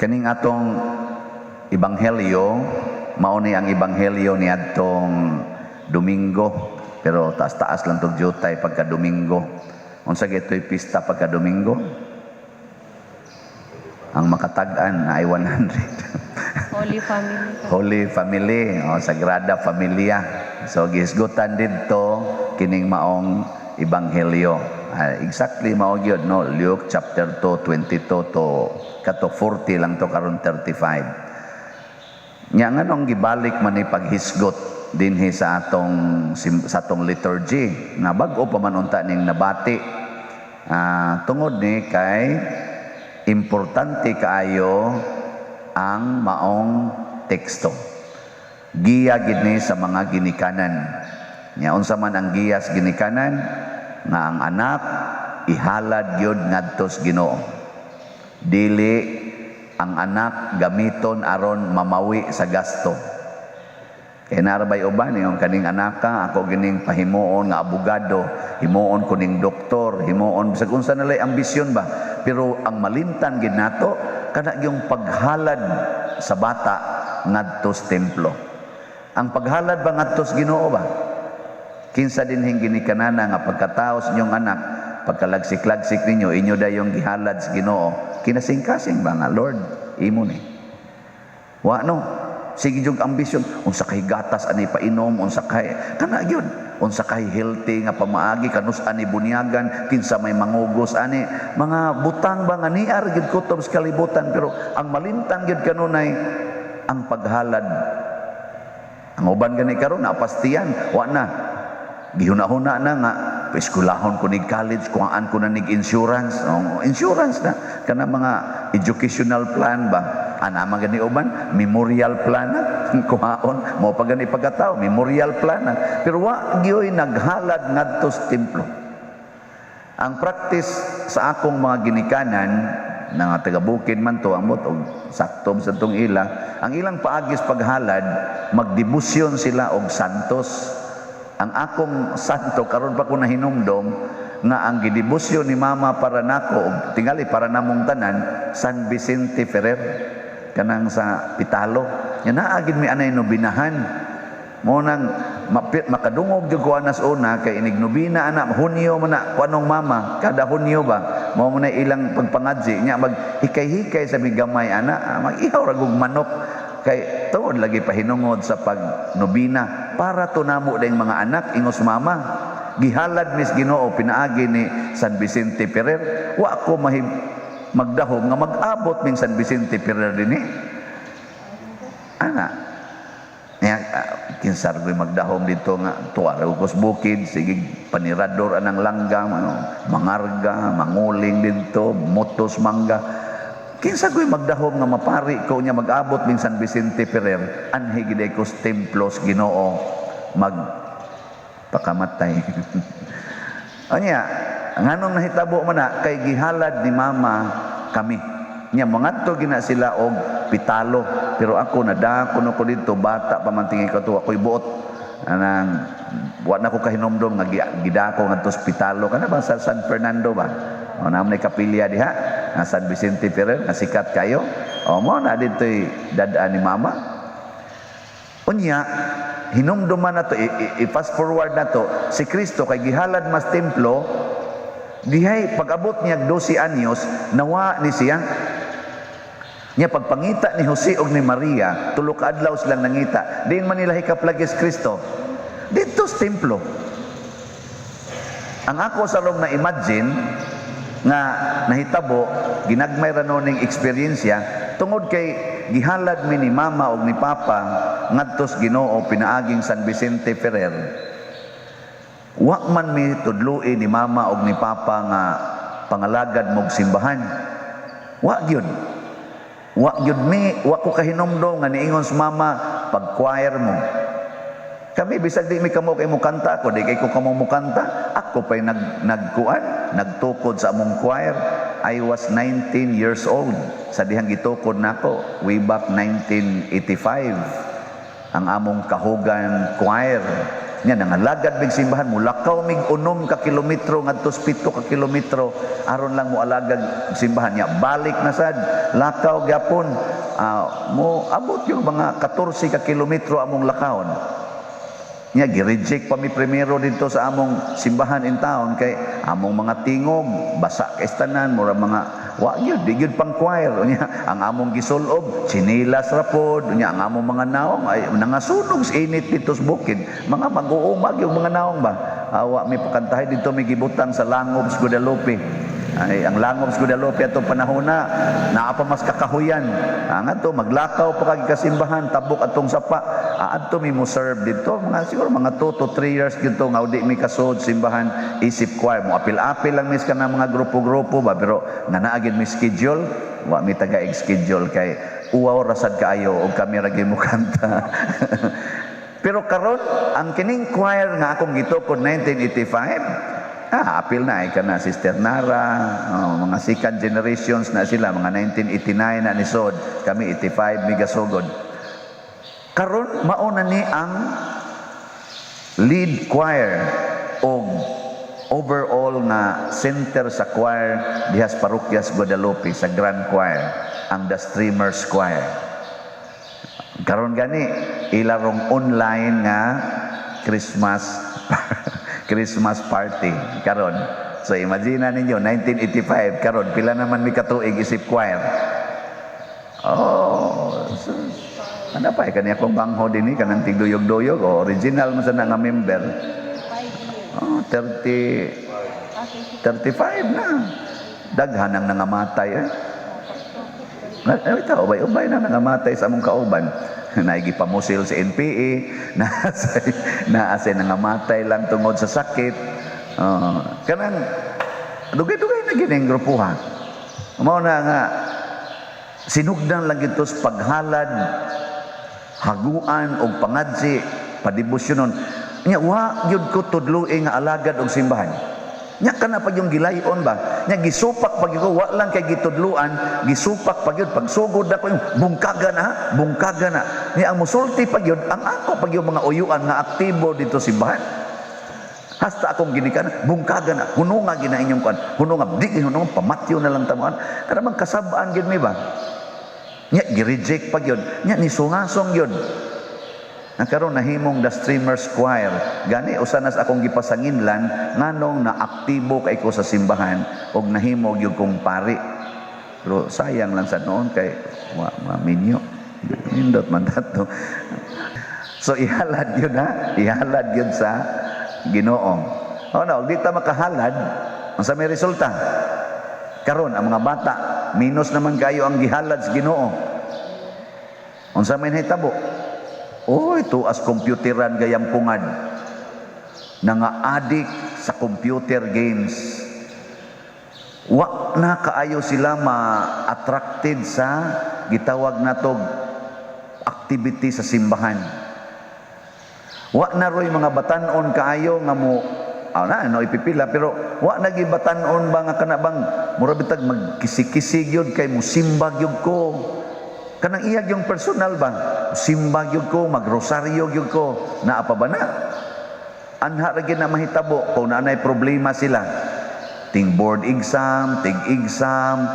Kaning atong ebanghelyo, mao ni ang ebanghelyo ni adtong Domingo, pero taas-taas lang tog jutay pagka Domingo. Unsa gito'y pista pagka Domingo? Ang makatag-an na ay 100. Holy Family. Holy Family o Sagrada Familia. So gihisgutan didto kining maong ebanghelyo. Ah, exactly mao gyud, no? Luke chapter 2, 22 to kato 40 lang to karon 35. Nya nganong gibalik man ni paghisgot dinhi sa atong liturgy nga bag-o pa man unta ning nabati? Ah, tungod ni kay importante kaayo ang maong teksto. Giya gid ni sa mga ginikanan. Nya unsa man ang giya sa ginikanan? Nga ang anak ihalad gyud ngadto sa Ginoo. Dili ang anak gamiton aron mamawi sa gasto. Kay narabay uban yung kaning anaka ako gining pahimuon nga abogado, himuon ko ning doktor, himuon bisag unsa na lay ambisyon ba. Pero ang malimtan gid nato kana yung paghalad sa bata ngadto sa templo. Ang paghalad ba ngadto sa Ginoo ba? Kinsa dinhing ginikanana nga pagkatao sa inyong anak, pagkalagsik-lagsik ninyo, inyo dayong gihalad sa Ginoo, kinasing-kasing ba nga, "Lord, imo ni"? Wa, no? Sige jud ambisyon, unsa kay gatas ani painom, unsa kay kana gyud, unsa kay healthy nga pamaagi, kanus ani bunyagan, kinsa may mangugos ani, mga butang ba nga niar gyud kutob sa kalibutan, pero ang malimtan gyud kanunay ang paghalad. Ang uban gani karon napastiyan, wa na. Gihuna-huna na nga eskwelahon ko nig college, kuhaan ko na nig insurance. Oh, insurance na kana mga educational plan ba. Ana man gani uban, memorial plan na kuhaon mo pa gani pagkatao, memorial plan na. Pero wa gyoy naghalad ngadto sa templo. Ang practice sa akong mga ginikanan nga taga bukid man to, ambot og sakto sa tong ila, ang ilang paagis paghalad, magdebosyon sila og santos. Ang akong santo, karon pa ko nahinumdom nga ang gidebosyon ni mama para nako og tingali para namong tanan, San Vicente Ferrer, kanang sa Pitalo. Nya naa gid mi anay nobinahan mo nang makadungog jud ko anas una kay inig nobina ana, Hunyo man na kuanong mama, kada Hunyo ba mao mo na ilang pagpangadzi nya, mag hikay-hikay sa migamay ana, mag-ihaw ra gug manok kay tungod lagi pahinungod sa pagnobina. Para to namo dayong mga anak, ingos mama, gihalad mis Ginoo pinaagi ni San Vicente Ferrer. Wa ko mahim magdahom nga mag-abot ning San Vicente Ferrer dinhi ana. Nya kinsar ko'y magdahom dito nga tuwa ra ko sa bukid, sige panirador anang langgam, ano, mangarga, manguling dito, motos mangga. Kinsa ko'y magdahom nga mapari ko nya mag-abot ning San Vicente Ferrer anhi gid ko sa templo sa Ginoo mag pakamatay. Anya, nganong nahitabo man na? Kay gihalad ni mama kami. Nya mangadto gina sila og Pitalo, pero ako nadako no ko dito, bata pa man tingi ko to, ako'y buot. Anang wa na ko kahinomdom nga gidako ngadto sa Pitalo kana ba sa San Fernando ba. O naa man kapilya diha nga San Vicente Ferrer nga sikat kayo. O mo na dito'y dad-an ni mama. Unya, hinumduman na to, i-fast forward na to, si Kristo kay gihalad mas templo, dihay pag-abot niya 12 anyos, nawa ni siya. Nya pagpangita ni Jose og ni Maria, tulo ka adlaw silang nangita. Diin man nila hikaplagis Kristo? Dito sa templo. Ang ako sa na imagine nga nahitabo, ginagmay ra no ning eksperyensya tungod kay gihalad mi ni mama og ni papa ngadto sa Ginoo pinaaging San Vicente Ferrer. Wa man mi tudloi ni mama og ni papa nga pangalagad mog simbahan. Wa gyud. Wa gyud mi, wa ko kahinomdom nga niingon sa mama, "Pag choir mo." Kami bisag di mi kamo kay mukanta ako, di kay ko kamo mukanta, ako pa'y nagkuan, nagtukod sa among choir. I was 19 years old sa dihang gitukod nako way back 1985 ang among Kahugan Choir. Nya nangalagad mig simbahan, mulakaw mig 6 ka kilometro ngadto sa 7 ka kilometro aron lang moalagad simbahan. Nya balik na sad, lakaw gyapon. Mo abot yung mga 14 ka kilometro among lakawon. Nya gi-reject pa mi primero dito sa among simbahan in town kay among mga tingog basa kay tanan, mura mga wa gyud, di gyud pang choir. Nya ang among gisulob, tsinilas ra pod. Nya ang among mga naong ay nangasunog sa init dito sa bukid, mga mag-uumag yung mga naong ba. Awa mi pakantahay dito, mi gibutang sa Langob sa Guadalupe. Ay, ang Langob sa Guadalupe atong panahon na naa pa mas kakahuyan. Ang ato maglakaw pa kag kasimbahan, tabok atong sapa. Adto mi mo serve dito mga siguro mga 2 to 3 years dito nga di mi kasod simbahan isip choir. Mo apil-apil lang mis kana mga grupo-grupo ba, pero nga naa gyud mi schedule, wa mi taga schedule kay uwaw rasad kaayo og kami ra gyud mo kanta. Pero karon, ang kining choir nga akong gitukod 1985, apil na ay kana Sister Nara, oh, mga second generations na sila, mga 1989 na nisod, kami 85 migasugod. Karon mao na ni ang lead choir og overall nga center sa choir diha sa Parokya sa Guadalupe, sa Grand Choir, ang The Streamers Choir. Karon gani ilarong online nga Christmas Christmas party karon. So imagine na ninyo, 1985, karon pila naman mi katuig isip choir? Oh, so, ano pa eh, kani akong bangho din eh, kanang tigduyog-duyog, oh, original man sa nga member. Oh, 30, 35 na. Daghan ang nangamatay eh. Ay, ito, ubay-ubay na nangamatay sa among kauban. Naigi pamusil sa NPA, naasay nangamatay lang tungod sa sakit. Oh, kanang dugay-dugay na gining grupuha. Mao na nga sinugdan lang gito sa paghalad, haguan og pangadsi, padebosyonon. Nya wa gyud ko tudloi nga alagad og simbahan. Nya kana pag yung gilayon ba? Nya gisupak pag ko, wa lang kay gitudluan, gisupak pag yun pagsugod ako yung bungkaga na, bungkaga na. Nya ang musulti pag yun, ang ako pag yung mga uyuan nga aktibo dito simbahan. Hasta akong ginikan, bungkaga na, hununga gina inyong kuan, hununga, di hununga, pamatyo na lang tamuan. Kada bang kasabaan gyud mi ba? Nya gi-reject pag yun. Nya nisungasong yun. Na karon nahimong The Streamers Choir. Gani usa nas akong gipasanginlan nganong na aktibo kay ko sa simbahan og nahimo gyud kong pari. Pero sayang lang sa noon kay wa maminyo. Nindot man dato. So ihalad yun ha, ihalad yun sa Ginoo. O na, og di ta makahalad, unsa may resulta? Karon ang mga bata, minus naman kayo ang gihalad sa Ginoo. Unsa may nahitabo? Oy, tuas computeran gayang pungad. Nanga-addict sa computer games. Wa na kaayo sila ma-attracted sa gitawag natog activity sa simbahan. Wa na roy mga batanon kaayo nga mo na no ipipila, pero wa na gi batanon ba nga kana bang mura bitag magkisi-kisi gyud kay musimba gyud ko. Kanang iyag yung personal ba? Simba gyud ko, magrosaryo gyud ko. Naa pa ba na? Anha ra gyud na mahitabo kung naanay problema sila. Ting board exam, ting exam,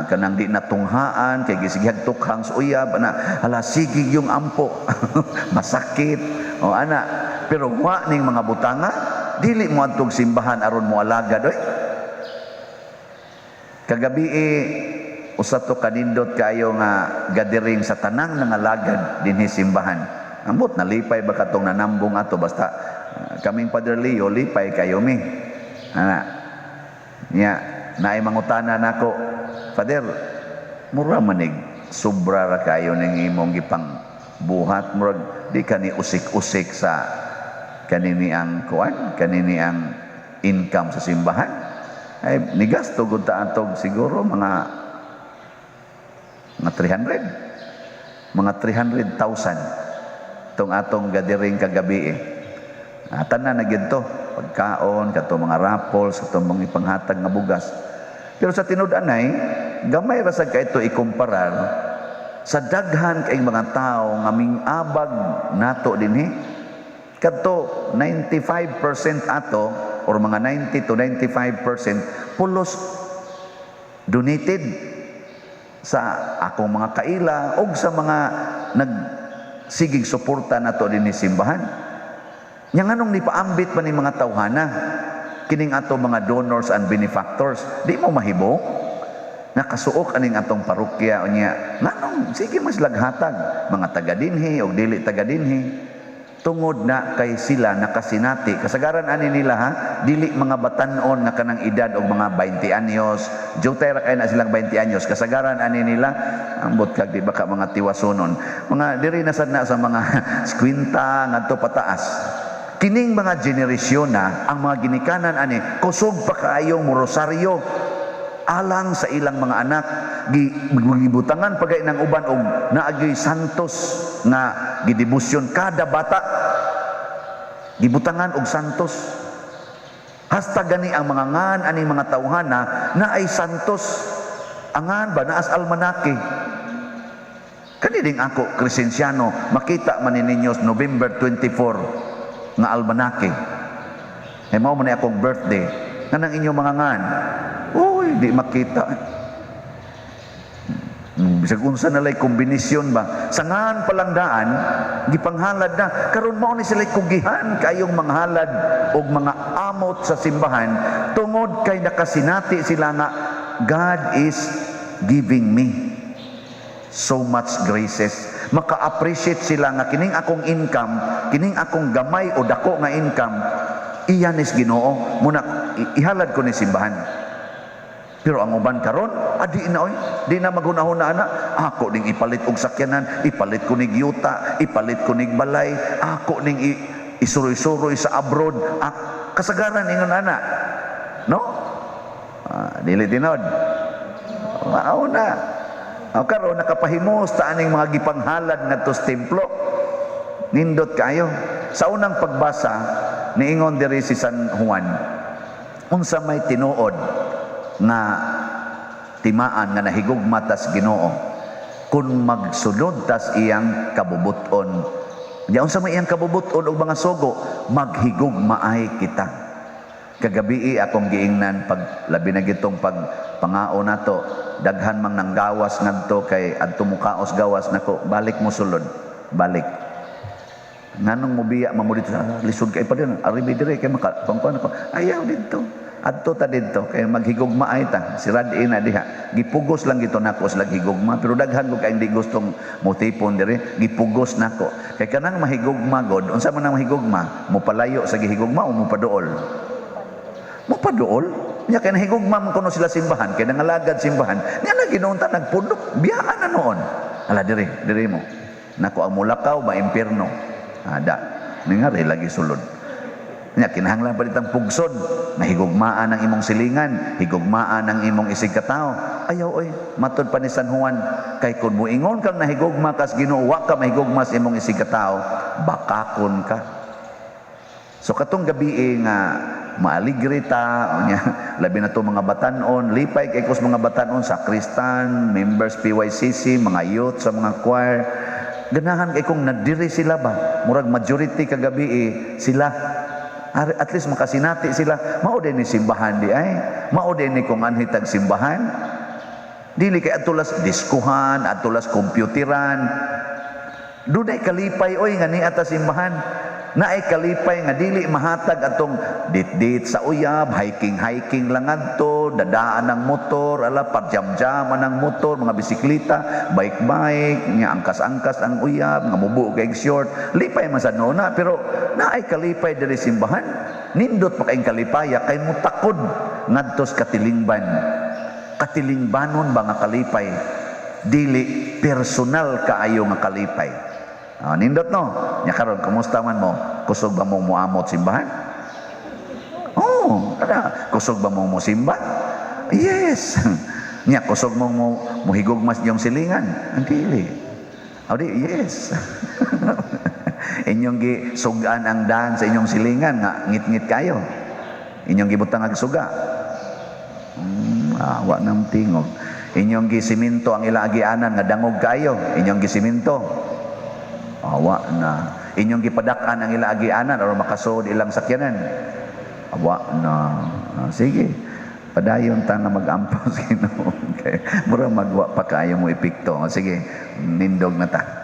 kanang di natunghaan, kay gisigihag tukhang sa uyab, ana, hala, sige yung ampo, masakit, o ana. Pero wa ning mga butanga, dili mo adtog simbahan aron mo alagad, oy. Kagabi eh, usa to kanindot kayo nga gathering sa tanang nangalagad dinhi simbahan. Ambot nalipay ba katong nanambong ato, basta kaming Father Leo lipay kayo mi. Ana. Nya naay mangutana nako, "Father, mura manig sobra ra kayo ning imong gipang buhat, murag di ka ni usik-usik sa kanini ang kuan, kanini ang income sa simbahan." Ay nigasto gud ta atog siguro mga 300, mga 300,000 tong atong gathering kagabi eh. Tanan na gyud to, pagkaon, kato mga raffles, katong mga ipanghatag nga bugas. Pero sa tinud-anay, gamay ra sad kay ito ikumparar sa daghan kay mga tao nga mingabag nato dinhi. Kadto 95% ato or mga 90 to 95% pulos donated sa akong mga kaila og sa mga nagsigig suporta nato dinhi simbahan. Nya nganong nipaambit pa ni mga tawhana kining ato mga donors and benefactors? Di mo mahibong nakasuok aning atong parokya. Unya nganong sige mas laghatag mga taga dinhi og dili taga dinhi? Tungod na kay sila nakasinati. Kasagaran ani nila, ha, dili mga batan-on nga kanang edad og mga 20 anyos, jutay ra kay na silang 20 anyos. Kasagaran ani nila, ambot kag di baka mga tiwasonon, mga diri na sad na sa mga 50 ngadto pataas. Kining mga generasyon na ang mga ginikanan ani kusog pa kaayong morosaryo alang sa ilang mga anak. Gibutangan pagay ng uban og naagyoy santos nga gidebosyon. Kada bata gibutangan og santos. Hasta gani ang mga ngan ani mga tawhana na ay santos. Angan ba naas almanake. Kani ding ako Crescenciano, makita man ni ninyo November 24 nga almanake. Eh, mao man ni akong birthday. Nganang inyong mga ngan? Uy, di makita. Bisag unsa na lay kombinasyon ba? Sa ngan palang daan, gipanghalad na. Karon mao ni sila kugihan kayong manghalad og mga amot sa simbahan tungod kay nakasinati sila nga God is giving me so much graces. Maka-appreciate sila nga kining akong income, kining akong gamay o dako nga income, iya nis Ginoo. Muna ihalad ko ni simbahan. Pero ang uban karon, adi na oy, di na maghunahuna ana. Ako ning ipalit og sakyanan, ipalit ko nig yuta, ipalit ko nig balay, ako ning isuroy-suroy sa abroad. Ah, kasagaran ingon ana. No? Ah, dili tinod. Mao na. O karon nakapahimos ta aning mga gipanghalad ngadto sa templo. Nindot kayo. Sa unang pagbasa, niingon diri si San Juan, unsa may tinuod nga timaan nga nahigugma tas Ginoo kun magsunod tas iyang kabubuton. Nya unsa may iyang kabubuton og mga sugo? Maghigugmaay kita. Kagabi akong giingnan, pag labi na gitong pag pangao nato, daghan mang nanggawas ngadto kay adto mukaos gawas nako, balik mo sulod, balik. Nganong mobiya man mo dito? Lisod kay pa din aribi dire kay maka pangkuan ako. Ayaw didto, adto ta didto kay maghigugma ay ta. Si Radin na diha, gipugos lang gito nako sila higugma, pero daghan ko kay hindi gustong motipon dire. Gipugos nako kay kanang mahigugma god. Unsa man ang mahigugma? Mopalayo sa gihigugma o mopaduol? Mopaduol. Nya kay nahigugma man kuno sila simbahan kay nangalagad simbahan nya lagi noon ta nagpundok, biyaan na noon. Ala, dire dire mo nako ang mulakaw ba impierno ada ningari lagi sulod. Nya kinahanglan pa ditang pugson, nahigugmaan ang imong silingan, higugmaan ang imong isig katao. Ayaw oy, matod pa ni San Juan, kay kun moingon kang nahigugma kas Ginoo, wa ka mahigugma sa imong isig katao, bakakon ka. So katong gabi nga maaligre ta, unya, labi na to mga batanon, lipay kay kos mga batanon sa kristan, members PYCC, mga youth sa mga choir. Ganahan kay kung nadiri sila ba, murag majority kagabi eh, sila. At least makasinati sila, mao din ni simbahan di ay, mao din ni kung anhi tag simbahan. Dili kay atulas diskuhan, atulas kompyuteran. Dunay kalipay oy nga niya ta simbahan. Naay kalipay nga dili mahatag atong dit-dit sa uyab, hiking-hiking lang adto, dadaan ng motor, ala parjam-jaman ng motor, mga bisikleta, bike-bike, nga angkas-angkas ang uyab, nga mubo kay short. Lipay man sa noona, pero naay kalipay diri simbahan. Nindot pa kayong kalipaya kay mutakod ngadto sa katilingban. Katilingbanon ba nga kalipay? Dili personal kaayo nga kalipay. Ah, nindot no? Nya karon kumusta man mo? Kusog ba mong muamot simbahan? Oh, kada kusog ba mong mosimba? Yes. Nya kusog mong mo muhigugmas inyong silingan? Ang dili. Oh, di, yes. Inyong gi sugan ang daan sa inyong silingan nga ngit-ngit kayo. Inyong gibutang ag suga. Wa nang tingog. Inyong gisiminto ang ilang agianan nga dangog kayo. Inyong gisiminto. Awa na. Inyong gipadak-an ang ila agianan aron makasuod ilang sakyanan? Awa na. Ah, sige. Padayon ta nga mag-ampo sa Ginoo. Okay. Mura magwa pa kaayo mo epekto. Sige, nindog na ta.